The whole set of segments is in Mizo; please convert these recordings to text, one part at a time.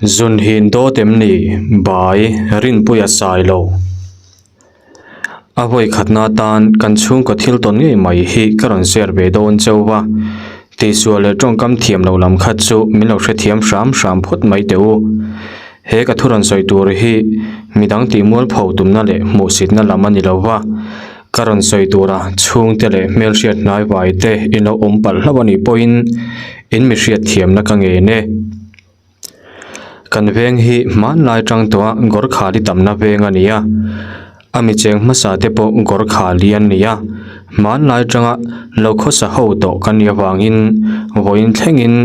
Zun hin dawt em ni? Bai, Rinpuia sai lo. A vawi khatna atan kan chhungkaw thil tawn ngei mai hi ka rawn share ve dawn cheu va. Tihsual leh tawngkam thiam lo lam kha chu min lo hrethiam hram hram phawt mai teh u. He ka thu rawn sawi tur hi midang tihmualpho tumna leh hmuhsitna lam a ni lo va. Ka rawn sawi tura chhungte leh hmelhriat hnaivai te in lo awm palh hlauh a nih pawhin in mi hriatthiamna ka ngen e. Kan veng hi hmanlai tang tawha Gorkhali tamna veng a ni a, a mi cheng hmasa te pawh Gorkhali an ni a, hmanlai tanga lo khawsa ho tawh kan nih avangin vawiin thlengin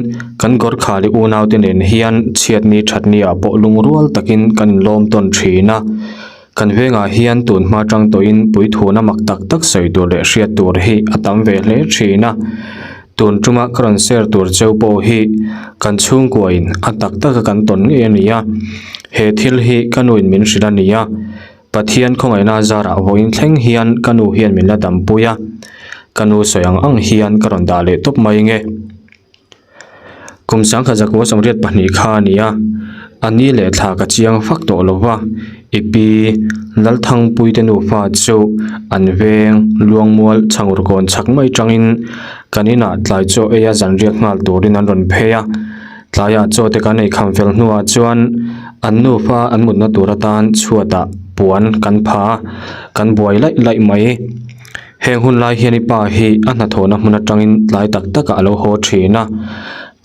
kan Gorkhali unaute nen hian chhiatni thatni ah pawh lungrual takin kan inlawm tawn thin a. Kan vengah hian tun hma tang tawhin puithuna mak tak tak sawi tur leh hriat tur hi a tam ve hle thin a. Tun tuma ka rawn share tur cheu pawh hi kan chhungkuain a tak taka kan tawn ngei a ni a. He thil hi ka nuin min hrilh a ni a. Pathian khawngaihna zarah vawiin thleng hian ka nu hian min la dampui a. Ka nu sawi ang ang hian ka rawn dah leh tawp mai nge. Kum sangkhat zakua 82 kha a ni a, a ni leh thla ka chiang fak tawh lo va, i pi Lalthangpuite nufa chu an veng Luangmual chhangurkawn chhak mai tangin kan inah tlai chaw eia zanriak nghal turin an rawn phei a, tlaiah chaw te kan ei kham fel hnuah chuan an nufa an mutna tur atan chhuatah puan kan pha a, kan buai laih laih mai. Heng hun lai hian i pa hi a hnathawhna hmun atangin tlai tak takah a lo haw thin a.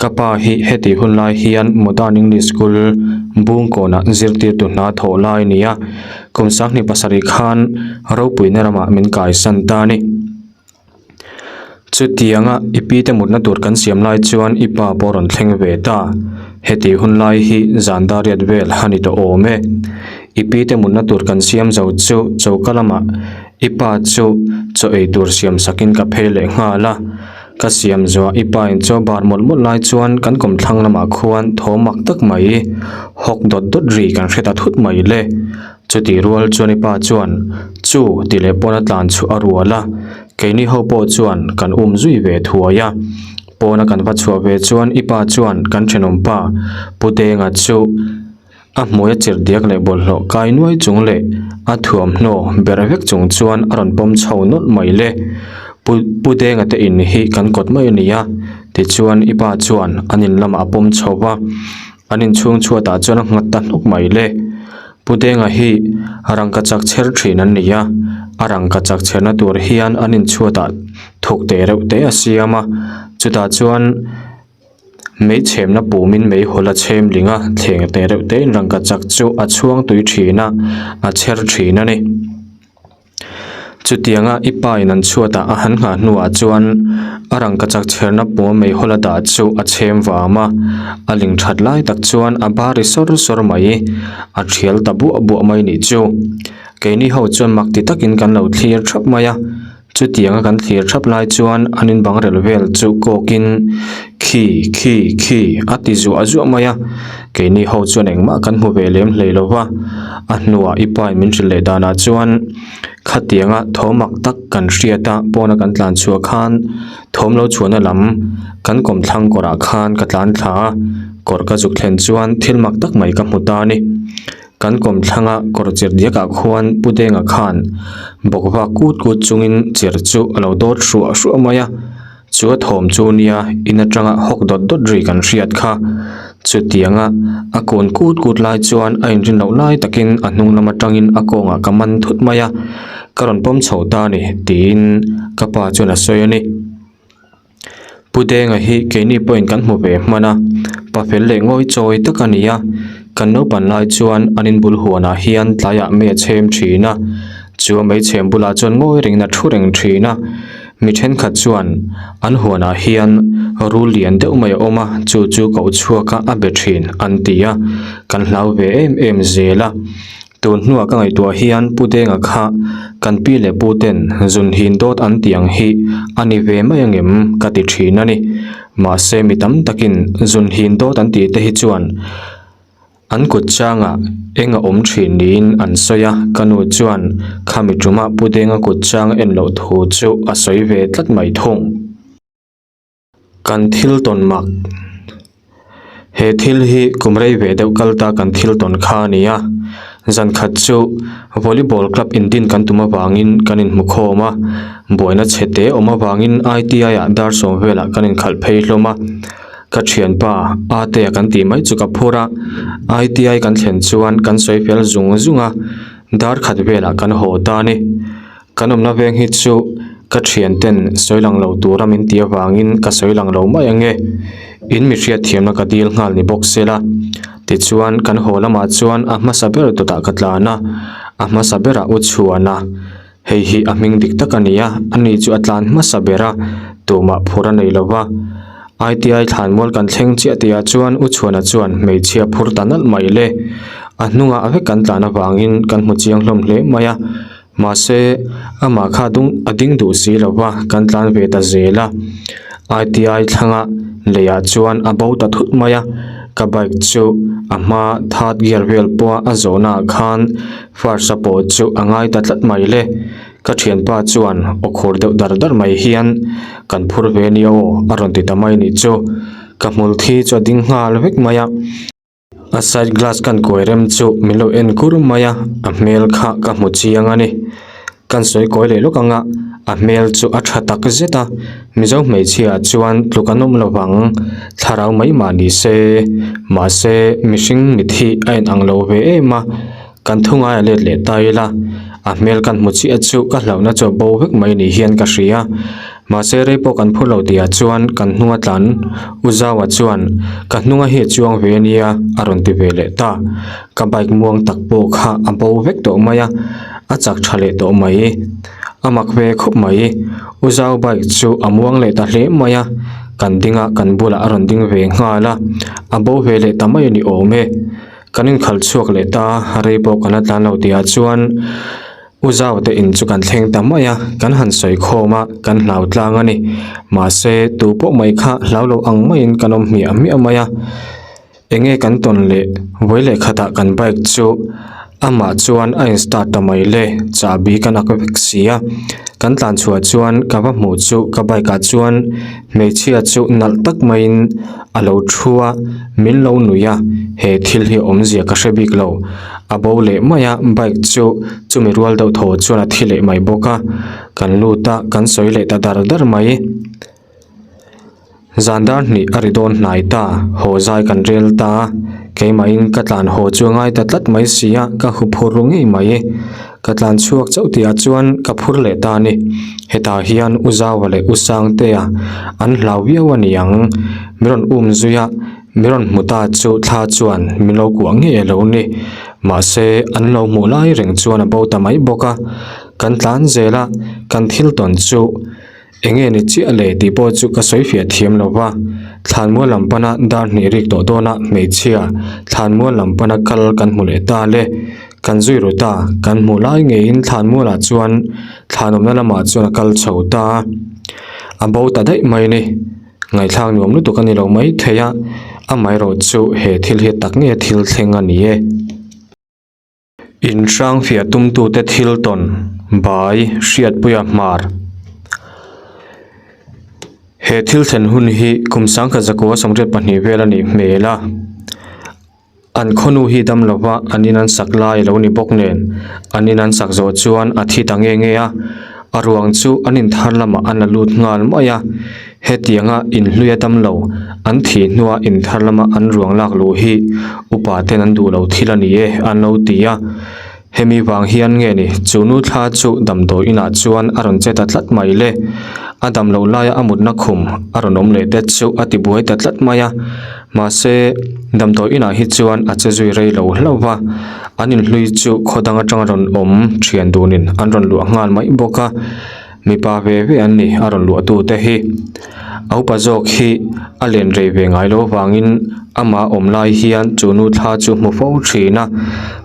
Ka pa hi heti hun lai hian Modern English School Bungkawnah zirtirtu hna thawh lai a ni a, kum 27 khan ropuina ramah min kaisan ta a ni. Chutianga i pi te mutna tur kan siam lai chuan i pa pawh a rawn thleng ve ta. Heti hun lai hi zan dariat vel a ni tawh awm e. I pi te mutna tur kan siam zo chu choka lamah I pa chu chaw ei tur siam sakin ka phei leh nghal a, ka siam zuah i pa in chaw bar mawlh mawlh lai chuan kan kawmthlang lamah khuan thaw mak tak mai hawk dawt dawt ri kan hre ta thut mai le. Chutih rual chuan i pa chuan chu ti leh pawn a tlan chhuah a rual a, keini ho pawh chuan kan um zui ve thuai a. Pawna kan va chhuah ve chuan i pa chuan kan thenawm pa Pu Denga chu A hmui a chirh diak leh bawlhhlawh kai nuai chung leh a thuamhnaw ber vek chung chuan a rawn pawm chho nawlh mai le. Pu Pu Denga te in hi kan kawt mai a ni a, tichuan i pa chuan an in lamah a pawm chho va, an inchhung chhuatah chuan a nghat ta hnawk mai le. Pu Denga hi rangka chak chher thin an ni a, a rangka chak chherna tur hian an inchhuatah thuk teh reuh te a siam a, chutah chuan Mei chhemna pumin mei hawl a chhem ling a, thleng teh reuh te in rangka chak chu a chhuang tui thin a, a chher thin a ni. Chutianga i pa in an chhuatah a han nghah hnuah chuan a rangka chak chherna puma mei hawl a dah chu a chhem vam a, a ling that lai tak chuan a bar ri sawr sawr mai, a thial ta buah buah mai nih chu. Keini ho chuan mak ti takin kan lo thlir thap mai a. Chutianga kan thlir thap lai chuan an in bang rel vel chu kawkin khi khi khi a ti zuah zuah mai a, keini ho chuan engmah kan hmu ve lem hlei lo va, a hnuah i pa in min hrilh leh danah chuan khatianga thawm mak tak kan hriat a, pawna kan tlan chhuah khan thawm lo chhuahna lam kan kawmthlang kawrah khan ka tlan thla a, kawr ka zuk thlen chuan thil mak tak mai ka hmu ta a ni. Kan kawmthlanga kawr chirh diakah khuan Pu Denga khan bawkva kut kut chungin chirh chu a lo dawt hruah hruah mai a, chu a thawm chu nia in atanga hawk dawt dawt ri kan hriat kha. Chutianga a kun kut kut lai chuan a inrin loh lai takin a hnung lam atangin a kawngah ka man thut mai a, ka rawn pawm chho ta a ni tiin ka pa chuan a sawi a ni. Pu Denga hi keini pawhin kan hmu ve hman a, pa fel leh ngawi chawi tak a ni a, kan naupan lai chuan an inbul huanah hian tlaiah mei a chhem thin a, chu a mei chhem bulah chuan ngawi rengin a thu reng thin a, mi thenkhat chuan an huanah hian rul lian deuh mai a awm a, chu chu koh chhuak a a be thin an ti a, kan hlau ve em em zel a. Tun hnuah ka ngaihtuah hian Pu Denga kha kan pi leh pu ten zun hin dawt an tih ang hi a ni ve mai angem ka ti thin a ni. Mahse mi tam takin zun hin dawt an tih te hi chuan an kut changah eng a awm thin niin an sawi a, ka nu chuan khami tumah Pu Denga kut chang en loh thu chu a sawi ve tlat mai thung. Kan thil tawn mak. He thil hi kum rei ve deuh kal ta kan thil tawn kha a ni a, zan khat chu volleyball club indin kan tum avangin kan inhmu khawm a, buaina chhe te awm avangin ITI ah dar sawm velah kan inkhalh phei hlawm a, ka thianpa Atea kan tih mai chu ka phur a, ITI kan thlen chuan kan sawi fel zung zung a, dar khat velah kan haw ta a ni. Kan awmna veng hi chu ka thian ten sawi lang lo tura min ti avangin ka sawi lang lo mai ange. In mi hriat thiamna ka dil nghal ni bawk se la. Tichuan kan haw lamah chuan a hmasa ber dawtah ka tlan a, a hmasa berah u chhuan a. Hei hi a hming dik tak a ni a, ani chu a tlan hmasa ber a, tumah phur a nei lo va. ITI thlanmual kan thleng chiah tihah chuan u chhuana chuan hmeichhia phur ta nalh mai le. A hnungah vek kan tlan avangin kan hmu chiang hlawm hle mai a. Mahse, amah kha dung a ding duh si lo va, kan tlan ve ta zel a. ITI thlanga leiah chuan a bo ta thut mai a, ka bike chu a hma third gear vel pawha a zawhnaah khan first a pawh chu a ngai ta tlat mai le. Ka thianpa chuan aw khur deuh dar dar mai hian kan phur ve nia aw a rawn ti ta mai nih chu. Ka hmul thi chu a ding nghal vek mai a. A side glass kan kuai rem chu min lo en kur mai a, a hmel kha ka hmu chiang a ni. Kan sawi kawi leh lawk ang a, a hmel chu a tha tak zet a, Mizo hmeichhia ah chuan tluk an awm lo vang, thlarau mai mah ni se, mahse mihring mit hi a en ang lo ve em a, kan thu ngai a let leh ta ila, a hmel kan hmu chiah chu ka hlauhna chu a bo vek mai ni hian ka hria. Mahse rei pawh kan phur lo tihah chuan kan hnunga tlan U Zaua chuan ka hnunga hi a chuang ve a nia a rawn ti ve leh ta. Ka bike muang tak pawh kha a bo vek tawh mai a, a chak tha leh tawh mai. A mak ve khawp mai. U Zau bike chu a muang leh ta hle mai a, kan ding a kan bulah a rawn ding ve nghal a, a bo ve leh ta mai a ni awm e. Kan inkhalh chhuak leh ta a, rei pawh kan la tlan lo tihah chuan U Zaute in chu kan thleng ta mai a, kan han sawi khawm a, kan hlau tlang a ni. Mahse, tu pawh mai kha hlau lo ang maiin kan awm hmiah hmiah mai a. Enge kan tawn leh vawi leh khatah kan bike chu amah chuan a in start ta mai le, chahbi kan ak vek si a. Kan tlan chhuah chuan ka va hmuh chu ka bike ah chuan hmeichhia chu nalh tak maiin a lo thu a, min lo nuih a, he thil hi awmzia ka hre bik lo. A bo leh mai a, bike chu chumi rual deuh thaw chuan a thi leh mai bawk a, kan lut a, kan sawi leh ta dar dar mai. Zan dar hnih a ri dawn hnai ta, haw zai kan rel ta a, keimahin ka tlan haw chu a ngai ta tlat mai si a, ka hu phur ru ngei mai. Ka tlan chhuak chauh tihah chuan ka phur leh ta a ni. Hetah hian U Zaua leh U Sangtea an hlau viau a ni ang, min rawn um zui a, Mi rawn hmu ta chu thla chuan min lo kuah ngei a lo ni. Mahse, an lo hmuh lai reng chuan a bo ta mai bawk a. Kan tlan zel a, kan thil tawn chu eng nge ni chiah le tih pawh chu ka sawi fiah thiam lo va. Thlanmual lam pana dar hnih rik tawh dawna hmeichhia thlanmual lam pana kal kan hmu leh ta le. Kan zui ru ta, kan hmuh lai ngeiin thlanmualah chuan thlanawmna lamah chuan a kal chho ta a. A bo ta daih mai ni. Ngaihthlak nuam lutuk a ni lo mai thei a, amaherawh chu he thil hi tak nge thil thleng a ni e. In hrang fiah tumtute thil tawn bai hriatpuia hmar. He thil thlen hun hi kum sangkhat zakua 82 vel a nih hmel a. An khawnu hi dam lova an in an sak lai a lo ni bawk nen, an in an sak zawh chuan a thi ta nge nge a, a ruang chu an in thar lamah an la lut nghal mai a, hetianga in hlui a dam lo, an thih hnua in thar lama an ruang lak luh hi upa ten an duh lo thil a ni e an lo ti a, hemi vang hian nge ni chu nu thla chu damdawi inah chuan a rawn che ta tlat mai le, a dam loh laia a mutna khum a rawn awm leh te chu a ti buai ta tlat mai a. Mahse, damdawi inah hi chuan a che zui rei lo hlauh va, an inhlui chu khaw dang atanga rawn awm thian dunin an rawn luah nghal mai bawk a, mipa ve ve an ni a rawn luahtute hi. A upa zawk hi a len rei ve ngai lo avangin amah awm lai hian chu nu thla chu hmu fo thin a,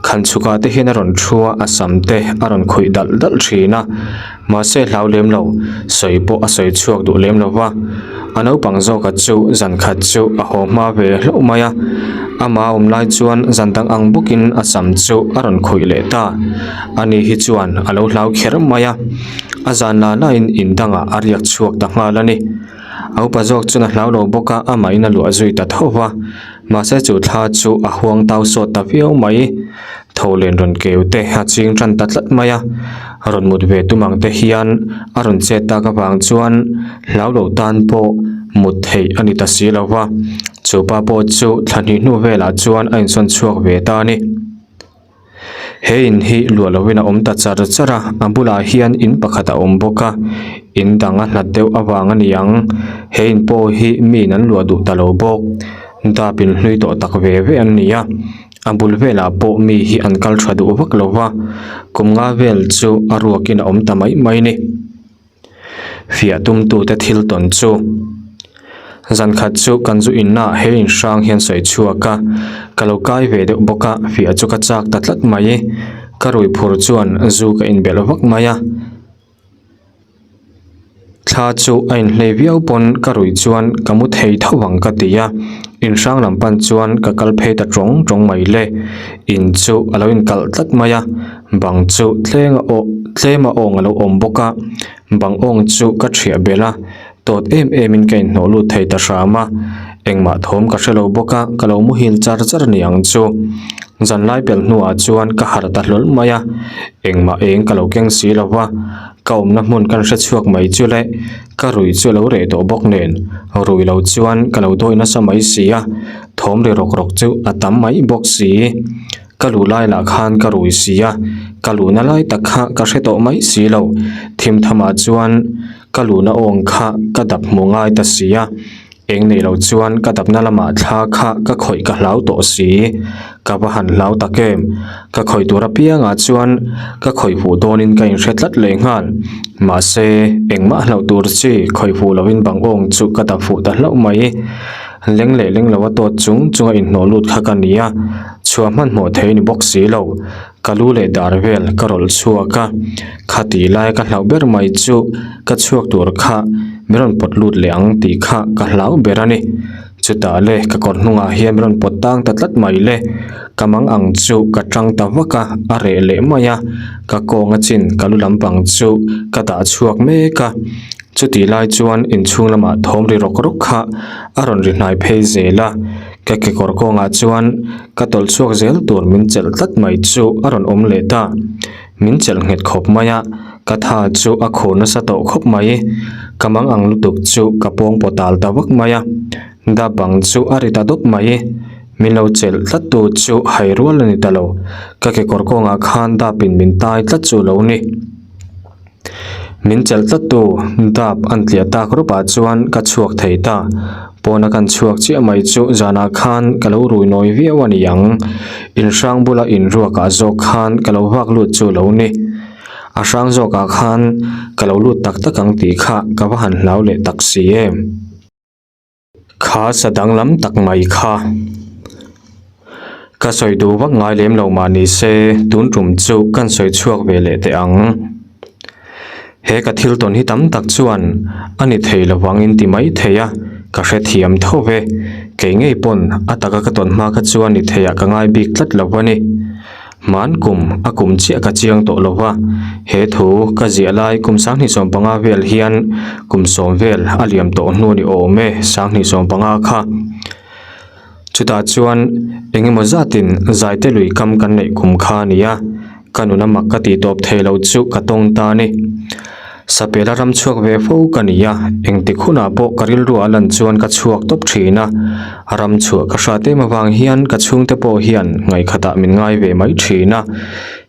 khan chhukah te hian a rawn thu a, a sam te a rawn khuih dalh dalh thin a. Mahse hlau lem lo, sawi pawh a sawi chhuak duh lem lo va. A naupang zawka chu zan khat chu a haw hma ve hlauh mai a, amah awm lai chuan zan dang ang bawkin a sam chu a rawn khuih leh ta. Ani hi chuan a lo hlau kher mai a, a zan la lain in dangah a riak chhuak ta nghal a ni. A upa zawk chuan a hlau lo bawk a, amahin a luah zui ta tho va. Mahse chu thla chu a huang tau sawt ta viau mai. Tho len rawn keu te a ching tan ta tlat mai a, rawn mut ve tum ang te hian a rawn chet tak avang chuan hlau lo tan pawh mut theih a ni ta si lo va, chu pa pawh chu thla hnih hnu velah chuan a insawn chhuak ve ta a ni. He in hi luah lovin a awm ta char char a, a bulah hian in pakhat a awm bawk a, in dang a hlat deuh avang a ni ang, he in pawh hi miin an luah duh ta lo bawk, dap in hlui tawh tak ve ve an ni a. A bul velah pawh mi hi an kal tha duh vak lo va, kum nga vel chu a ruakin a awm ta mai mai ni. Fiah tumtute thil tawn chu zan khat chu kan zu inna ah he in hrang hian sawi chhuak a, ka lo kai ve deuh bawk a, fiah chu ka chak ta tlat mai. Ka rui phur chuan zu ka inbelh vak mai a. Thla chu a inhlei viau pawn ka ruih chuan ka mu thei tho ang ka ti a, in hrang lam pan chuan ka kal phei ta tawng tawng mai le. In chu a lo inkalh tlat mai a, bang chu tleng a aw tlem a awng a lo awm bawk a, bang awng chu ka thiah belh a, tawt em em in ka inhnawh lut thei ta hram a, engmah thawm ka hrelo bawk a, ka lo muhil char char a ni ang chu. Zanlai pelh hnuah chuan ka harh ta hlawl mai a, engmah eng ka lo keng si lo va. Ka awmna hmun kan hre chhuak mai chu le, ka rui chu a lo reh tawh bawk nen, rui lo chuan ka lo dawi nasa mai si a, thawm ri rawk rawk chu a tam mai bawk si. Ka luh lai lah khan ka rui si a, ka luhna lai tak kha ka hre tawh mai si lo, thim thamah chuan ka luhna awng kha ka dap hmu ngai ta si a. Eng nei lo chuan ka dapna lamah thla kha ka khawih ka hlau tawh si. Ka va han hlau tak em? Ka khawih tur apiangah chuan ka khawih fuh dawnin ka inhre tlat leh nghal. Mahse, engmah hlauh tur chi khawih fuh lovin bang awng chu ka dap fuh ta hlauh mai. Leng leh leng lo a tawt chung chunga inhnawh lut kha ka ni a, chhuah hmanhmawh thei ni bawk si lo. Ka lu leh dar vel ka rawlh chhuak a, khati lai ka hlauh ber mai chu ka chhuak tur kha min rawn pawt lut leh ang tih kha ka hlau ber a ni. Chutah le ka kawr hnungah hian min rawn pawt tang ta tlat mai le, ka mang ang chu ka tang ta vak a, a reh leh mai a, ka kawng a chin ka lu lampang chu ka dah chhuak mek a, chutih lai chuan inchhung lamah thawm ri rawk rawk kha a rawn ri hnai phei zel a. Ka kekawr kawngah chuan ka tawlh chhuak zel tur min chelh tlat mai chu a rawn awm leh ta. Min chelh nghet khawp mai a, ka tha chu a khur nasa tawh khawp mai. Ka mang ang lutuk chu ka pawng pawt al ta vak mai a, dap bang chu a ri ta dawp mai. Min lo chelh tlat tu chu hai rual a ni ta lo, ka kekawr kawngah khan dapin min tai tlat chu lo ni. Min chelh tlat tu dap an tliah tak rup ah chuan ka chhuak thei ta. Pawna kan chhuak chiah mai chu zanah khan ka lo rui nawi viau a ni ang. In hrang bula in ruak ah zawk khan ka lo vak lut chu lo ni. A hrang zawk ah khan ka lo lut tak tak ang tih kha ka va han hlau leh tak si em. Kha sa danglam tak mai kha. Ka sawi duh vak ngai lem lo mah ni se, tun tum chu kan sawi chhuak ve leh teh ang. He ka thil tawn hi tam tak chuan a ni thei lo vang in ti mai thei a, ka hrethiam tho ve. Kei ngei pawn a taka ka tawn hma kha chuan ni theiah ka ngai bik tlat lo a ni. Hman kum a kum chiah ka chiang tawh lo va, he thu ka ziah lai kum 2015 vel hian kum sawm vel a liam tawh hnu a ni awm e, 2015 kha. Chutah chuan eng emaw zatin Zaite lui kam kan neih kum kha a ni a, ka nuna mak ka tih tawp thei lo chu ka tawng ta a ni. Sapela ram chhuak ve fo ka ni a, engtik hunah pawh ka rilru a lan chuan ka chhuak tawp thin a, ram chhuah ka hrat em avang hian ka chhungte pawh hian ngaihkhatah min ngai ve mai thin a,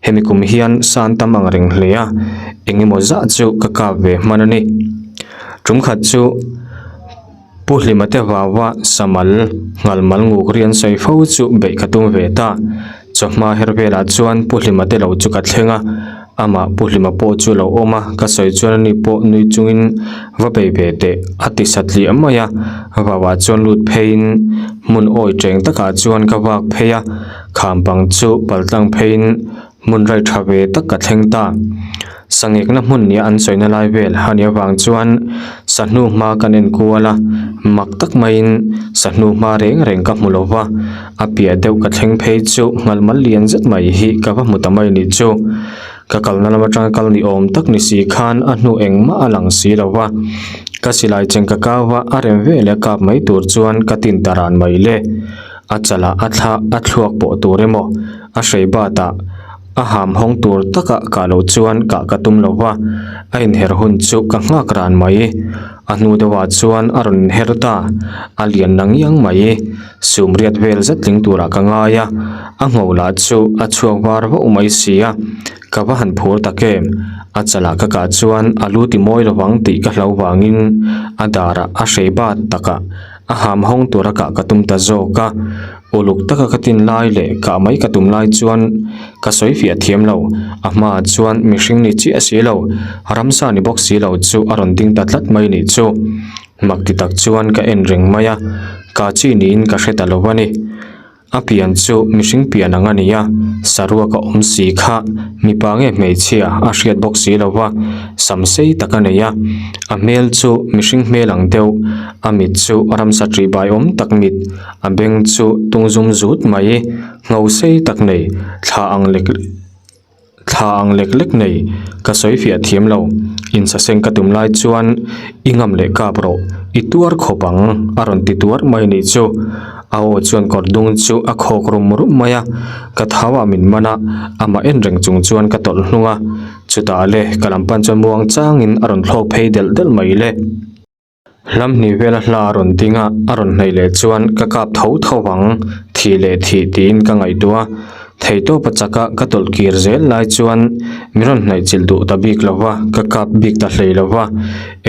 hemi kum hian san tam ang reng hle a, eng emaw zah chu ka kap ve hman a ni. Tum khat chu. Pu Hlima te vaua Samal Nghalmal nguk ri an sawi fo chu beih ka tum ve ta. Chawhma her velah chuan Pu Hlima te lo chu ka thleng a, amah Pu Hlima pawh chu lo awm a, ka sawi chuan ani pawh nui chungin va bei ve teh a ti satliah mai a, vauah chuan lut pheiin hmun awi teng takah chuan ka vak phei a, kham pang chu paltlang pheiin Hmun rai tha ve tak ka thleng ta. Sangekna hmun nia an sawina lai vel a nih avang chuan sahnu hma kan en kual a, mak tak maiin sahnu hma reng reng ka hmu lo va, a piah deuh ka thleng phei chu nghalmal lian zet mai hi ka va hmu ta mai ni chu. Ka kalna lam atanga kal ni awm tak ni si khan a hnu engmah a lang si lo va, ka silai cheng ka kau va a rem veleh a kap mai tur chuan ka tin ta ran mai le. A chalah a thla a thluak pawh tur emaw a hrei batah a ham hawng tur taka kah loh chuan kah ka tum lo va, a inher hun chu ka nghak ran mai. A hnu deuhah chuan a rawn inher ta, a lian na ngiang mai. Sum riat vel zet tling turah ka ngai a, a ngho lah chu a chhuak var vauh mai si a, ka va han phur tak em. A chalah ka kah chuan a lu ti mawi lovang tih ka hlau vangin a darah a hrei bat takah A ham hawng tura kah ka tum ta zawk a, uluk taka ka tin lai leh kah mai ka tum lai chuan ka sawi fiah thiam lo. A hmaah chuan mihring ni chiah si lo, ramsa ni bawk si lo chu a rawn ding ta tlat mai nih chu. Mak ti tak chuan ka en reng mai a, kah chi niin ka hre ta lo a ni. A pian chu mihring pian ang a ni a, saruak a awm si kha mipa nge hmeichhia a hriat bawk si lo va, sam sei tak a nei a, a hmel chu mihring hmel ang deuh, a mit chu ramsa ṭih bai awm tak mit, a beng chu tung zum zut mai, ngho sei tak nei, thla ang lek. Thla ang lek lek nei, ka sawi fiah thiam lo. Insaseng ka tum lai chuan i ngam leh kap rawh, i tuar khawp ang, a rawn ti tuar mai nih chu. A aw chuan kawr dung chu a khawk rum rum mai a, ka thau ah min man a, amah en reng chung chuan ka tawlh hnung a. Chutah le, ka lam pan chuan muang changin a rawn thlawk phei delh delh mai le. Hlam hnih vela hla a rawn ding a, a rawn hnaih leh chuan ka kap tho tho vang, thih leh thih tiin ka ngaihtuah a. Theihtawpa chaka ka tawlh kir zel lai chuan min rawn hnaih chilh duh ta bik lo va, ka kap bik ta hlei lo va.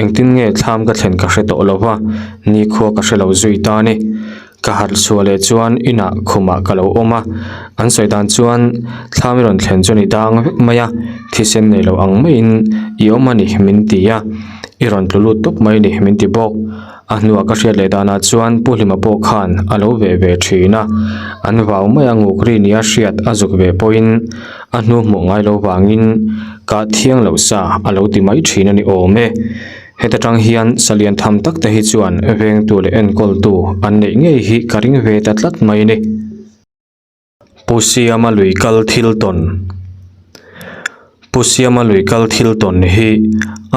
Engtin nge thlam ka thlen ka hre tawh lo va, nikhua ka hre lo zui ta a ni. Ka harh chhuah leh chuan inah khumah ka lo awm a, an sawi dan chuan thlam i rawn thlen chuan i dang vek mai a, thisen nei lo ang maiin i awm a ni min ti a, i rawn tlu lut tawp mai a ni min ti bawk. A hnuah ka hriat leh danah chuan Pu Hlima pawh khan a lo veh ve thin a, an vau mai a nguk ri nia hriat a zuk ve pawhin a hnu hmuh ngai lo vangin kah thiang loh sa a lo ti mai thin a ni awm e. Heta tang hian salian tham tak te hi chuan vengtu leh enkawltu an neih ngei hi ka ring ve ta tlat mai a ni. Pu Siama lui kal thil tawn Pu Siama lui kal thil tawn hi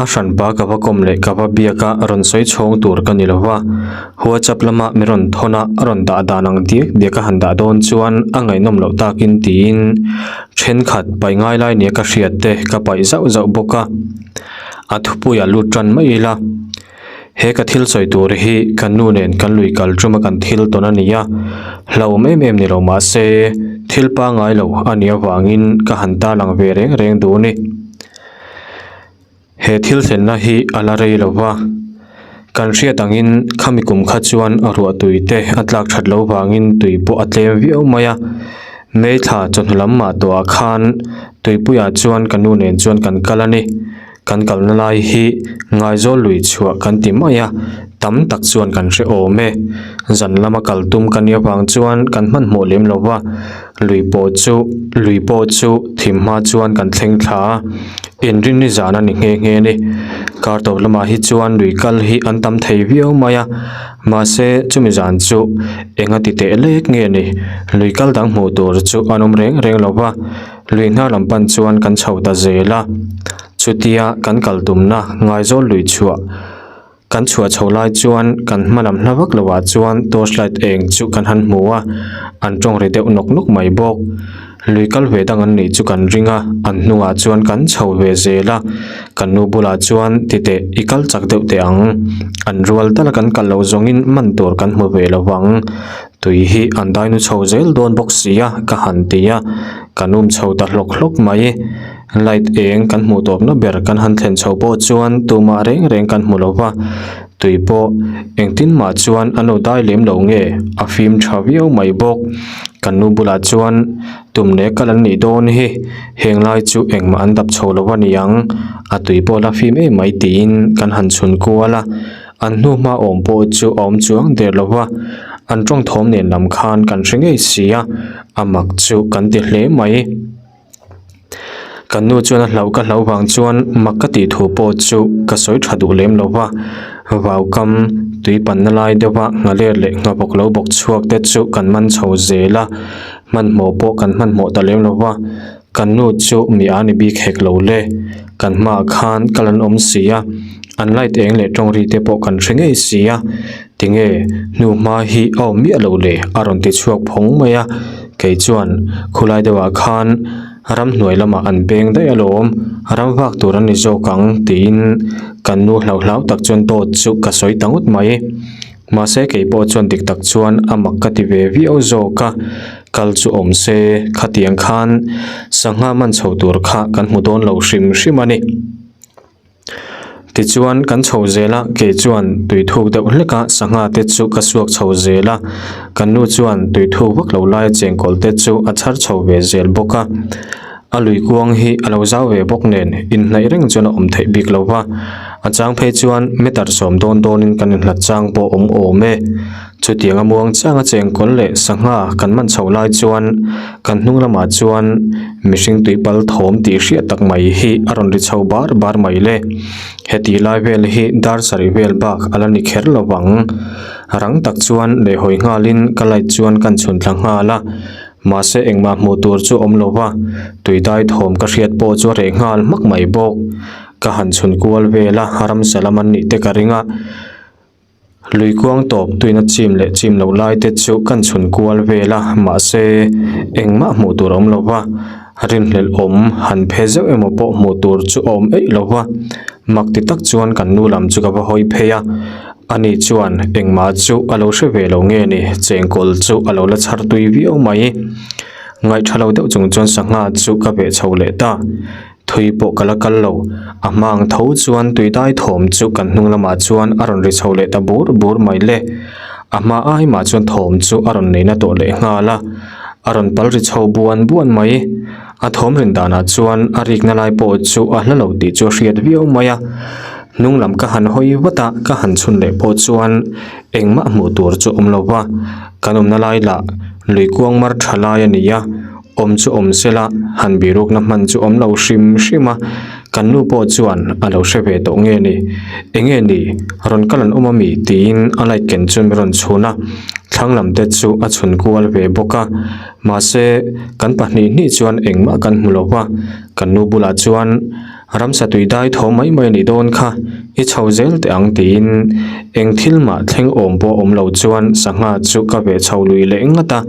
a hranpa ka va kawm leh ka va biak a rawn sawi chhawng tur ka ni lo va, WhatsApp lama mi rawn thawn a a rawn dah dan ang diak diak a han dah dawn chuan a ngaihnawm loh takin tiin thenkhat paih ngai lai nia ka hriat te ka paih zauh zauh bawk a. A thupui a lut tan mai ila, he ka thil sawi tur hi kan nu nen kan lui kal tuma kan thil tawn a ni a, hlauhawm em em ni lo mah se thil pangngai lo a nih avangin ka han tarlang ve reng reng duh a ni. He thil thlenna hi a la rei lo va, kan hriat angin khami kum kha chuan ruahtui te a tlak that loh vangin tui pawh a tlem viau mai a, May thla chawhnu lam mah tawhah khan Tuipuiah chuan ka nu nen chuan kan kal a ni. Kan kalna lai hi Ngaizawl lui chhuah kan ti mai a, tam tak chuan kan hre awm e. Zan lama kal tum ka nih avang chuan kan hmanhmawh lem lo va, lui pawh chu lui pawh chu thim hma chuan kan thleng thla a, inrinni zan a ni nghe nghe a ni. Kar tawp lamah hi chuan lui kal hi an tam thei viau mai a, mahse chumi zan chu enga ti teh lek nge ni, lui kal dang hmuh tur chu an awm reng reng lo va. Lui hnar lam pan chuan kan chho ta zel a, chutia kan kal tumna Ngaizawl lui chhuah kan chhuah chho lai chuan kan hma lam hla vak loh ah chuan torch light eng chu kan han hmu a, an tawng ri deuh nawk nawk mai bawk. Lui kal ve dang an nih chu kan ring a, an hnungah chuan kan chho ve zel a, kan nu bulah chuan titeh i kal chak deuh teh ang, an rual dala kan kal loh zawngin man tur kan hmu ve lo vang. Tui hi an dai nu chho zel dawn bawk si a ka han ti a, kan um chho ta hlawk hlawk mai. Light eng kan hmuh tawpna ber kan han thlen chho pawh chuan tumah reng reng kan hmu lo va, tui pawh engtin mah chuan an lo dai lem lo nge a fim tha viau mai bawk. Kan nu bulah chuan tum leh kal an nih dawn hi heng lai chu engmah an dap chho lo a ni ang, a tui pawh la fim em mai tiin kan han chhun kual a. An hnu hma awm pawh chu a awm chuang der lo va, an tawng thawm nen lam khan kan hre ngei si a, a mak chu kan ti hle mai. Kan nu chuan a hlauh ka hlauh vang chuan mak ka tih thu pawh chu ka sawi tha duh lem lo va, vau kam tui panna lai deuha nghaler leh nghabawk lo bawk chhuak te chu kan man chho zel a, hmanhmawh pawh kan hmanhmawh ta lem lo va. Kan nu chu mi a ni bik hek lo le. Kan hmaah khan kal an awm si a, an light eng leh tawng ri te pawh kan hre ngei si a. Tinge hnu hma hi a awm miah lo le a rawn ti chhuak phawng mai a. Kei chuan khulai deuhah khan ramhnuai lamah an peng daih alawm, ram vak tur an ni zawk ang tiin kan nu hlauhhlau tak chuan dawt chu ka sawi ta ngawt mai. Mahse kei pawh chuan dik tak chuan a mak ka ti ve viau zawk a, kal chu awm se khatiang khan sangha man chho tur kha kan hmu dawn lo hrim hrim a ni. Tichuan kan chho zel a, kei chuan tui thuk deuh hlek a sangha te chu ka suak chho zel a, kan nu chuan tui thuk vak lo laia chengkawl te chu a chhar chho ve zel bawk a. A lui kuang hi a lo zau ve bawk nen inhnaih reng chuan a awm theih bik lo va, a chang phei chuan meter sawm dawn dawnin kan inhlat chang pawh awm awm e. Chutianga muang changa chengkawl leh sangha kan man chhoh lai chuan kan hnung lamah chuan mihring tuipal thawm tih hriat tak mai hi a rawn ri chho bar bar mai le. Heti lai vel hi dar sarih vel bak a la ni kher lo vang. Rang tak chuan lehhawi nghalin ka light chuan kan chhun thla nghal a. Mahse engmah hmuh tur chu awm lo va, tui dai thawm ka hriat pawh chu a reh nghal hmak mai bawk. Ka han chhun kual vel a, ramsa lam an nih te ka ring a. Lui kuang tawp tuina chim leh chim loh lai te chu kan chhun kual vel a, mahse engmah hmuh tur a awm lo va, rinhlelh awm han phe zeuh emaw pawh hmuh tur chu a awm eih lo va. Mak ti tak chuan kan nu lam chu ka va hawi phei a. Ani chuan engmah chu a lo hre ve lo nge ni, chengkawl chu a lo la chhar tui viau mai. Ngaihtha lo deuh chung chuan sangha chu ka veh chho leh ta. Thui pawh ka la kal lo, a hma ang tho chuan tui dai thawm chu kan hnung lamah chuan a rawn ri chho leh ta bur bur mai le. A hma ai mah chuan thawm chu a rawn nei na tawh leh nghal a, a rawn pal ri chho buan buan mai. A thawm rin danah chuan a rikna lai pawh chu a hla lo tih chu a hriat viau mai a. Hnung lam ka han hawi vat a, ka han chhun leh pawh chuan engmah hmuh tur chu awm lo va, kan awmna lai lah lui kuang mar tha lai a ni a, awm chu awm se la, han birukna hman chu awm lo hrim hrim a, kan nu pawh chuan a lo hre ve tawh nge ni, enge ni rawn kal an awm ami tiin a light ken chu min rawn chhun a, thlang lam te chu a chhun kual ve bawk a, mahse kan pahnih hnih chuan engmah kan hmu lo va, kan nu bulah chuan. Ramsa tui dai tho mai mai a nih dawn kha, i chho zel teh ang tiin eng thil mah thleng awm pawh awm lo chuan sangha chu ka veh chho lui leh ngat a,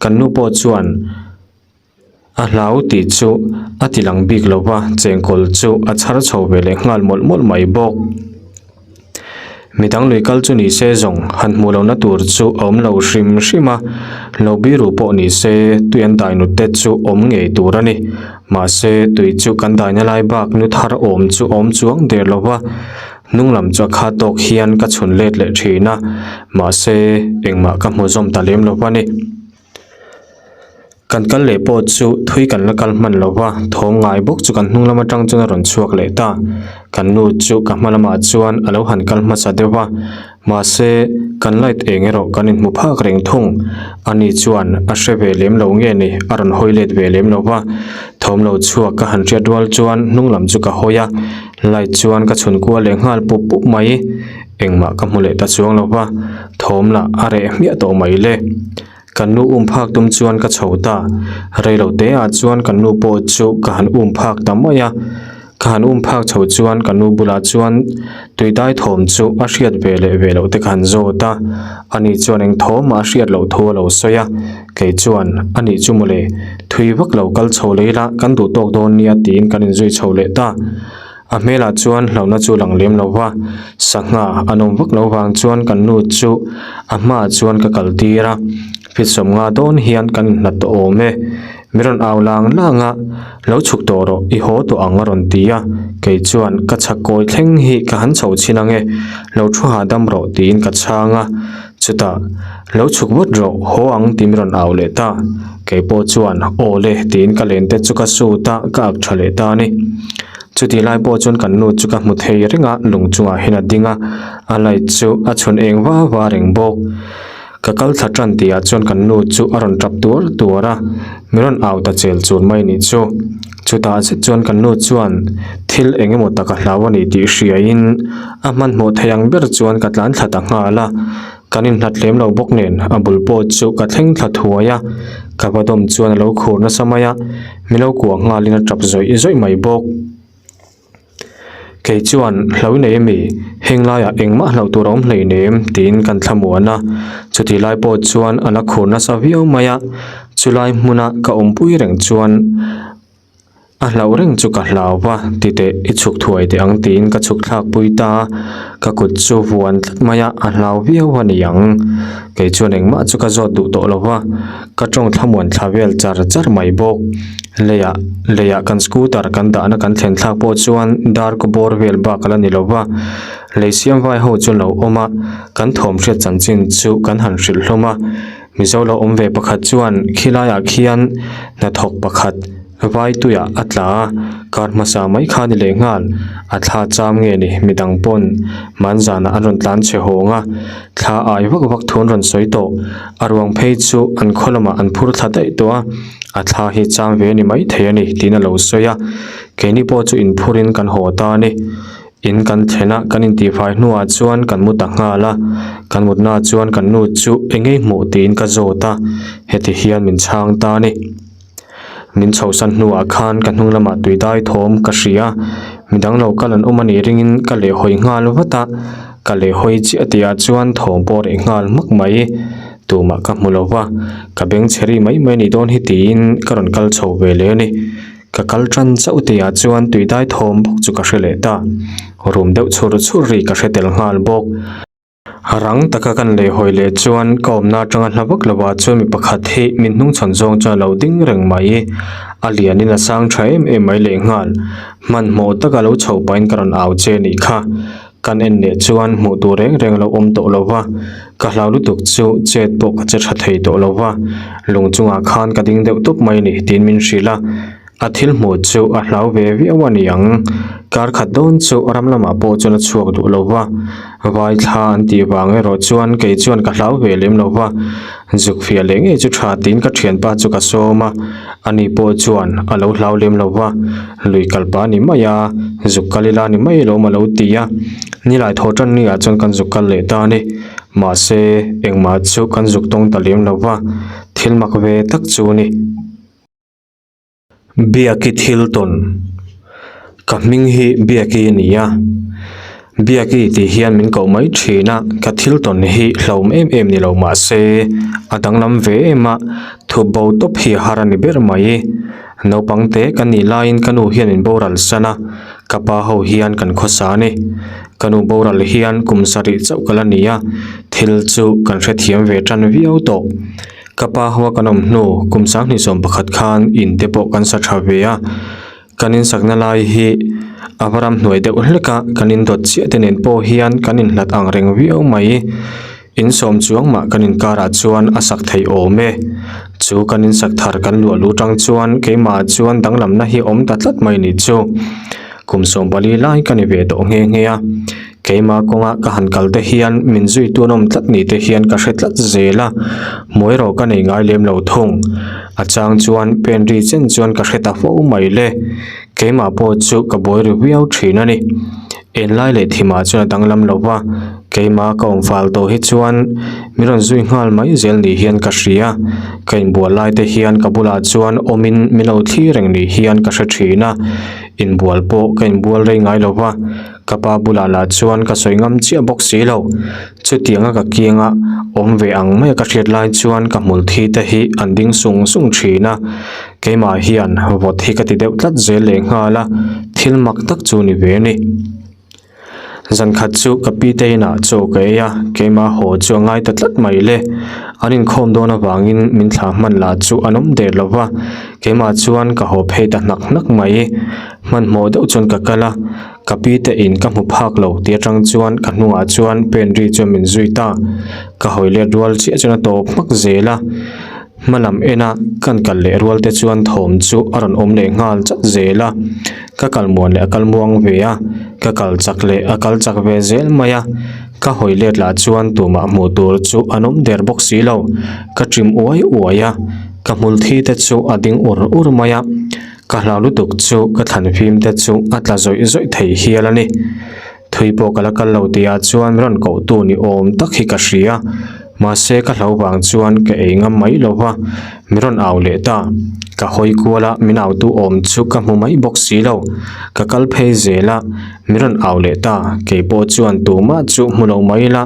kan nu pawh chuan a hlau tih chu a ti lang bik lo va, chengkawl chu a chhar chho ve leh nghal mawlh mawlh mai bawk. Midang lui kal chu ni se zawng han hmuh lohna tur chu a awm lo hrim hrim a, lo biru pawh ni se tui an dai nut te chu awm ngei tur a ni. Mahse tui chu kan daina lai bak nu thar awm chu awm chuang der lo va, hnung lam chu a kha tawk hian ka chhun let leh thin a, mahse engmah ka hmu zawm ta lem lo va ni. Kan kal leh pawh chu thui kan la kal hman lo va, thawm ngai bawk chu kan hnung lam atang chuan a rawn chhuak leh ta. Kan nu chu ka hma lamah chuan a lo han kal hmasa deuh va, mahse kan light eng erawh kan inhmu phak reng thung. Ani chuan a hre ve lem lo nge ni, a rawn hawi let ve lem lo va. Thawm lo chhuak ka han hriat rual chuan hnung lam chu ka hawi a, light chuan ka chhun kual leh nghal pup pup mai. Engmah ka hmu leh ta chuang lo va, thawm lah a reh hmiah tawh mai le. Kan nu um phak tum chuan ka chho ta. Rei lo te ah chuan kan nu pawh chu ka han um phak ta mai a. Ka han um phak chho chuan kan nu bulah chuan tui dai thawm chu a hriat ve leh ve loh te ka han zawt a. Ani chuan eng thawm ah a hriat loh thu a lo sawi a. Kei chuan, Anih chu mawle, thui vak lo kal chho lei la kan duh tawk dawn nia tiin kan inzui chho leh ta. A hmelah chuan hlauhna chu lang lem lo va, sangha an awm vak lo vang chuan kan nu chu a hmaah chuan ka kal tir a, fit sawmnga dawn hian kan inhlat tawh awm e. Mi rawn au lang lang a, Lo chhuk tawh rawh, i haw tawh ang a rawn ti a, kei chuan ka chhak kawi thleng hi ka han chho chhin ang e, lo thu hahdam rawh tiin ka chhang a, chutah Lo chhuk vut rawh, haw ang tih mi rawn au leh ta. Kei pawh chuan Aw le tiin ka len te chu ka sut a, ka ak tha leh ta a ni. Chuti lai pawh chuan kan nu chu ka hmu thei reng a, lung chungah hian a ding a, a light chu a chhun eng va va reng bawk. Ka kal thla tan tihah chuan kan nu chu a rawn tap tuar tuar a, min rawn au ta chel chur mai nih chu. Chutah zet chuan kan nu chuan thil eng emaw tak a hlau a ni tih hriaiin a hmanhmawh thei ang ber chuan ka tlan thla ta nghal a. Kan inhlat lem lo bawk nen a bul pawh chu ka thleng thla thuai a, ka va dawm chuan a lo khur nasa mai a, mi lo kuah nghalin a tap zawih zawih mai bawk. Kei chuan hlo nei ami, heng laiah engmah hlauh tur a awm hleinem tiin kan thlamuan a, chutih lai pawh chuan a la khur nasa viau mai a, chulai hmuna ka awmpui reng chuan a hlauh reng chu ka hlau va, titeh i chhuk thuai teh ang tiin ka chhuk thlak pui ta a, ka kut chu vuan tlat mai a, a hlau viau a ni ang. Kei chuan engmah chu ka zawt duh tawh lo va, ka tawng thlamuan thla vel char char mai bawk. Leiah leiah kan scooter kan dahna kan thlen thlak pawh chuan dar kaw bawr vel bak a la ni lo va, lei siam vai ho chu lo awm a, kan thawm hriat chanchin chu kan han hrilh hlawm a. Mizo lo awm ve pakhat chuan khilaiah khian hnathawk pakhat vai tuiah a tla a, kar hmasa mai kha ni leh nghal, a thla cham nge ni midang pawn manzanah an rawn tlan chhe hawng a, thla ai vak vak thu an rawn sawi tawh, a ruang phei chu an khaw lamah an phur thla daih tawh a. A thla hi chang ve a ni maithei a ni tiin a lo sawi a, keini pawh chu inphurin kan haw ta a ni. In kan thlen a, kan intihfai hnuah chuan kan mu ta nghal a, kan mutnaah chuan kan nu chu eng ngei hmuh tiin ka zawt a, heti hian min chhang ta a ni. Min chhohsan hnuah khan ka hnung lamah tui dai thawm ka hria a, midang lo kal an awm a nih ringin ka lehhawi nghal vat a, ka lehhawi chiah tihah chuan thawm pawh a reh nghal hmak mai. Tumah ka hmu lo va, ka beng chhe ri mai mai a nih dawn hi tiin ka rawn kal chho ve leh a ni. Ka kal tan chauh tihah chuan tui dai thawm bawk chu ka hre leh ta. Rum deuh chhur chhur ri ka hre tel nghal bawk. Rang taka kan lei hawi leh chuan ka awmna atanga hla vak lovah chuan mi pakhat hi min hnungchhawn zawng chuan a lo ding reng mai. A lianin a sang tha em em mai lehnghal. Hmanhmawh taka lo chho pahin ka rawn au che a nih kha. Kan en leh chuan hmuh tur reng reng a lo awm tawh lo va, ka hlau lutuk chu chet pawh ka che tha thei tawh lo va, lung chungah khan ka ding deuh tawp mai a ni tiin min hrilh a, a thil hmuh chu a hlau ve viau a ni ang. Kar khat dawn chu ram lamah pawh chuan a chhuak duh lo va, vai thla an tih vang erawh chuan kei chuan ka hlau ve lem lo va, zuk fiah leh ngei chu tha tiin ka thianpa chu ka sawm a, ani pawh chuan a lo hlau lem lo va. Lui kal pah a ni mai a, zuk kal ila a ni mai alawm a lo ti a, nilai thaw tan ni ah chuan kan zuk kal leh ta a ni. Mahse, engmah chu kan zuk tawng ta lem lo va, thil mak ve tak chu a ni. Biaki thil tawn Ka hming hi Biaki a ni a, Biaki tih hian min koh mai thin a, ka thil tawn hi hlauhawm em em ni lo mahse, a danglam ve em a, thup bo tawp hi a har a ni ber mai. Naupang te ka nih laiin ka nu hian min boral san a, ka pa ho hian kan khawsa a ni. Ka nu boral hian kum sarih chauh ka la ni a, thil chu kan hrethiam ve tan viau tawh. Ka pa hoa kan awm hnu kum 21 khan in te pawh kan sa tha ve a, kan insakna lai hi a va ramhnuai deuh hlek a, kan indawt chiah te nen pawh hian kan inhlat ang reng viau mai. In sawm chuang mah kan inkarah chuan a sak theih awm e. Chu kan insak thar kan luah lu tang chuan keimah chuan danglamna hi awm ta tlat mai ni chu. Kum 14 lai ka ni ve tawh nghe nghe a. Keimah kawnga ka han kal te hian min zui tun awm tlat ni te hian ka hre tlat zel a. Hmuai erawh ka nei ngai lem lo thung. A chang chuan pen ri chen chuan ka hre ta fo mai le. Keimah pawh chu ka buai ri viau thin a ni. Enlai leh thimah chuan a danglam lo va, keimah ka awm fal tawh hi chuan min rawn zui nghal mai zel ni hian ka hria. Ka inbual lai te hian ka bulah chuan awmin min lo thlir reng ni hian ka hre thin a, inbual pawh ka inbual rei ngai lo va, ka pa bulah lah chuan ka sawi ngam chiah bawk si lo. Chutianga ka kianga awm ve ang maia ka hriat lai chuan ka hmul thi te hi an ding sung sung thin a, keimah hian vawt hi ka ti deuh tlat zel leh nghal a, thil mak tak chu ni ve a ni. Zan khat chu ka pi te inah chaw ka ei a, keimah haw chu a ngai ta tlat mai le. An inkhawm dawn avangin min thlah hman lah chu an awm der lo va, keimah chuan ka haw phei ta hnak hnak mai. Hmanhmawh deuh chuan ka kal a. Ka pi te in ka hmu phak lo tih atang chuan ka hnungah chuan pen ri chuan min zui ta. Ka hawi let rual chiah chuan a tawp hmak zel a. Hma lam ena kan kal leh rual te chuan thawm chu a rawn awm leh nghal chat zel a. Ka kal muan leh a kal muang ve a, ka kal chak leh a kal chak ve zel mai a. Ka hawi let lah chuan tumah hmuh tur chu an awm der bawk si lo. Ka ṭim uai uai a, ka hmul thi te chu a ding ur ur mai a. Ka hlau lutuk chu ka thlan fim te chu a tla zawih zawih thei hial a ni. Thui pawh ka la kal lo tih ah chuan rawn koh tu ni awm tak hi ka hria. Mahse ka hlau vang chuan ka ei ngam mai lo va, mi rawn au leh ta. Ka hawi kual a, min au tu awm chu ka hmu mai bawk si lo. Ka kal phei zel a, mi rawn au leh ta. Kei pawh chuan tumah chu hmu lo mai ila,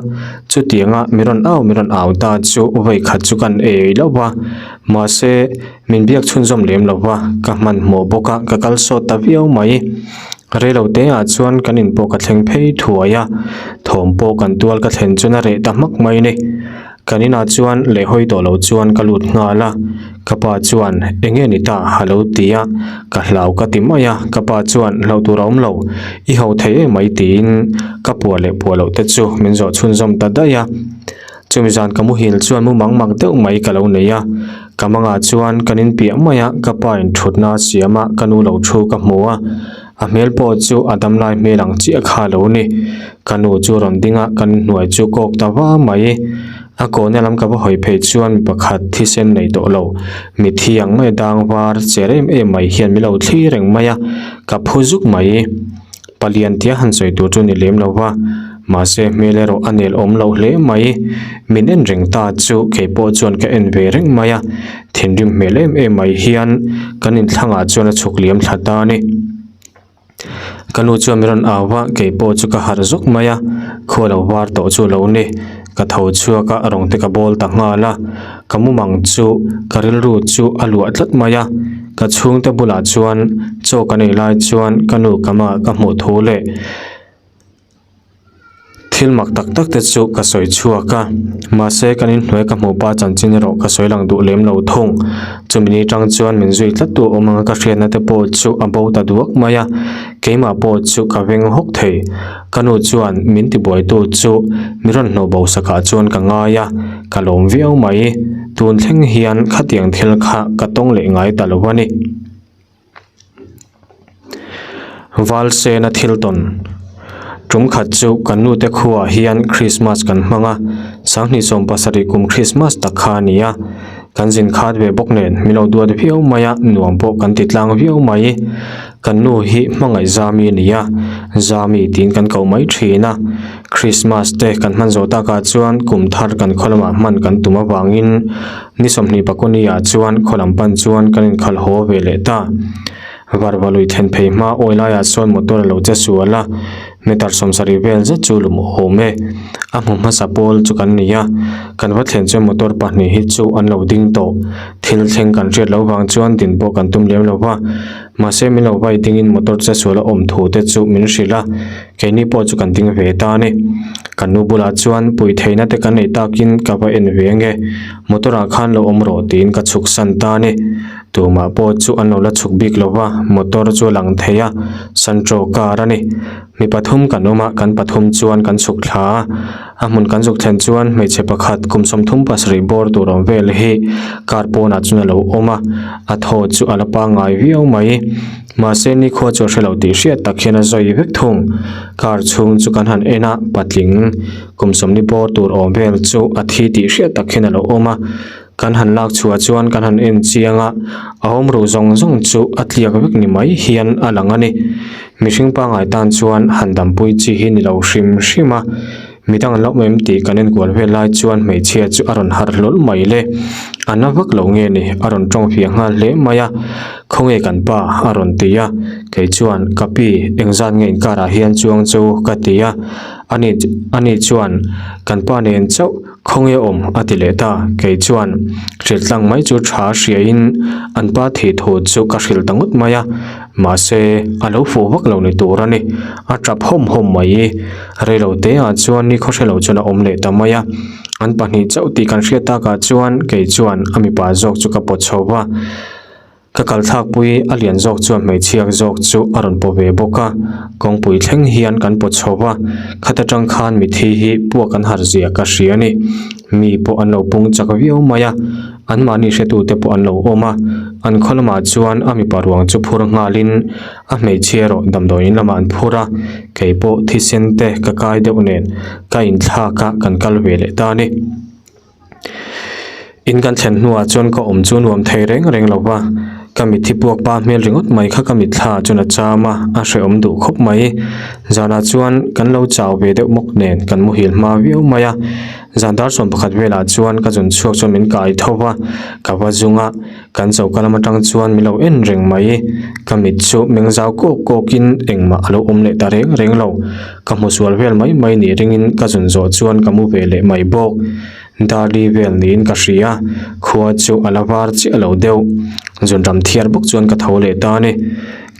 chutianga mi rawn au mi rawn au ta chu vawi khat chu kan ei lo va. Mahse min biak chhunzawm lem lo va, ka hmanhmawh bawk a, ka kal sawt ta viau mai. Reilo te ah chuan kan in pawh ka thleng phei thuai a, thawm pawh kan tual ka thlen chuan a reh ta hmak mai ni. Kan inah chuan leh hawi tawh lo chuan ka lut nghal a, ka pa chuan eng nge ni ta a lo ti a, ka hlau ka ti mai a, ka pa chuan hlauh tur a awm lo, i ho thei em mai tiin ka puah leh puah loh te chu min zawh chhunzawm ta daih a. Chumi zan ka muhil chuan mu mang mak deuh mai ka lo nei a, ka mangah chuan kan inpiah mai a, ka pa in thutna a siam a, ka nu lo thu ka hmu a, a hmel pawh chu a damlai hmel ang chiah kha a lo ni. Ka nu chu rawn ding a, kan hnuai chu kawk ta va mai. A kawhna lam ka va hawi phei chuan mi pakhat thisen nei tawh lo, mithi ang mai dang var cher em em mai hian min lo thlir reng mai a, ka phu zuk mai. Palian tia han sawi tur chu ni lem lo va, mahse hmel erawh a nel awm loh hle mai. Min en reng ta chu kei pawh chuan ka en ve reng mai a, thinrim hmel em em mai hian kan inthlangah chuan a chhuk liam thla ta a ni. Ka nu chuan min rawn au va, kei pawh chu ka harh zawk mai a, khua lo var tawh chu lo ni. Ka tho chhuak a, rawng te ka bawl ta nghal a, ka mumang chu ka rilru chu a luah tlat mai a. Ka chhungte bulah chuan chaw ka nei lai chuan ka nu ka mah ka hmuh thu leh thil mak tak tak te chu ka sawi chhuak a, mahse kan inhnuai ka hmuh pa chanchin erawh ka sawi lang duh lem lo thung. Chumi ni tang chuan min zui tlat tu awm anga ka hriatna te pawh chu a bo ta duak mai a, keimah pawh chu ka veng hawk thei. Ka nu chuan min tibuaitu chu mi rawn hnawh bo sakah chuan ka ngai a, ka lawm viau mai. Tun thleng hian khatiang thil kha ka tawng leh ngai ta lo a ni. Valsena thil tawn Tum khat chu kan nute khuaah hian Krismas kan hmang a, sanghnih 70 kum Krismas tak kha a ni a. Kan zin khat ve bawk nen min lo duat viau mai a, nuam pawh kan ti tlang viau mai. Kan nu hi hmangaih Zami a ni a, Zami tiin kan koh mai thin a. Krismas te kan hman zawh takah chuan kum thar kan khaw lamah hman kan tum avangin ni 20 pakawni ah chuan khaw lam pan chuan kan inkhalh haw ve leh ta. Varva lui thlen phei hma awi laiah sawn motor a lo che sual a, meter 70 vel zet chu lum awm e. A hmu hmasa pawl chu kan ni a, kan va thlen chuan motor pahnih hi chu an lo ding tawh. Thil thleng kan hriat loh vang chuan din pawh kan tum lem lo va, mahse min lo vai dingin motor che sual a awm thu te chu min hrilh a, keini pawh chu kan ding ve ta a ni. Kan nu bulah chuan pui theihna te kan neih takin ka va en ve ange, motor ah khan lo awm rawh tiin ka chhuk san ta a ni. Tumah pawh chu an lo la chhuk bik lo va, motor chu a lang thei a, Santro car a ni. Mi pathum kan awm a, kan pathum chuan kan chhuk thla a. A hmun kan zuk thlen chuan hmeichhe pakhat kum 37 bawr tur awm vel hi car pawnah chuan a lo awm a, a thaw chu a la pangngai viau mai. Mahse nikhua chu a hre lo tih hriat tak hian a zawi vek thung. Car chhung chu kan han en a, patling kum 40 bawr tur awm vel chu a thi tih hriat tak hian a lo awm a. Kan han lak chhuah chuan kan han en chiang a, a awm ruh zawng zawng chu a tliak vek ni mai hian a lang a ni. Mihring pangngai tan chuan han dampui chi hi ni lo hrim hrim a, midang an lo awm em tih kan enkual vel lai chuan hmeichhia chu a rawn harh hlawl mai le. A na vak lo nge ni, a rawn tawng fiah nghal hle mai a, Khawnge kan pa? a rawn ti a, kei chuan, Ka pi, engzat nge inkarah hian chuang chu? ka ti a, ani ani chuan, Kan pa nen chauh Khawnge awm a ti leh ta, kei chuan hrilh tlang mai chu tha hriain an pa thih thu chu ka hrilh ta ngawt mai a, mahse a lo fuh vak lo ni tur a ni, a tap hawm hawm mai i, reilo te ah chuan ni khawhre lo chuan a awm leh ta mai a, an pahnih chauh tih kan hriat takah chuan kei chuan a mipa zawk chu ka pawt chho va. Ka kal thlakpui a lian zawk chuan hmeichhiak zawk chu a rawn paw ve bawk a, kawngpui thleng hian kan paw chho va, khat atang khan mithi hi puak an harh zia ka hria a ni. Mi pawh an lo pung chak viau mai a, anmahni hretute pawh an lo awm a, an khaw lamah chuan a mipa ruang chu phur nghalin a hmeichhia erawh damdawiin lamah an phur a, kei pawh thisen te ka kai deuh nen ka inthlak a kan kal ve leh ta a ni. In kan thlen hnuah chuan ka awm chu nuam thei reng reng lo va, Ka mitthi puak pa hmel ringawt mai kha ka mitthla chuan a cham a, a hrehawm duh khawp mai. Zanah chuan kan lo chau ve deuh mawk nen kan muhil hma viau mai a. Zan dar 11 velah chuan ka zun chhuak chuan min kai tho va, ka va zung a, kan choka lam atang chuan min lo en reng mai. Ka mit chu meng zau kawk kawkin engmah a lo awm leh ta reng reng lo. Ka hmu sual vel mai mai nih ringin ka zun zawh chuan ka mu ve leh mai bawk. Darli vel niin ka hria, khua chu a la var chiah lo deuh. Zunram thiar bawk chuan ka tho leh ta a ni.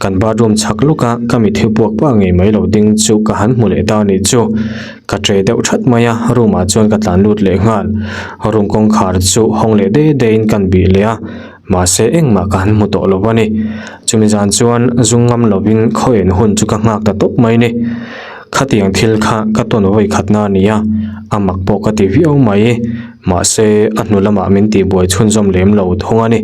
Kan bathroom chhak lawka ka mitthi puak pa ngei mai lo ding chu ka han hmu leh ta a nih chu. Ka tre deuh that mai a, room ah chuan ka tlan lut leh nghal. Room kawngkhar chu hawng leh dei deiin kan bih leh a, mahse engmah ka han hmu tawh lo a ni. Chumi zan chuan zung ngam lovin khawiain hun chu ka nghak ta tawp mai ni. Khatiang thil kha ka tawn vawi khatna a ni a, a mak pawh ka ti viau mai. Mahse a hnu lamah min tihbuai chhunzawm lem lo thung a ni.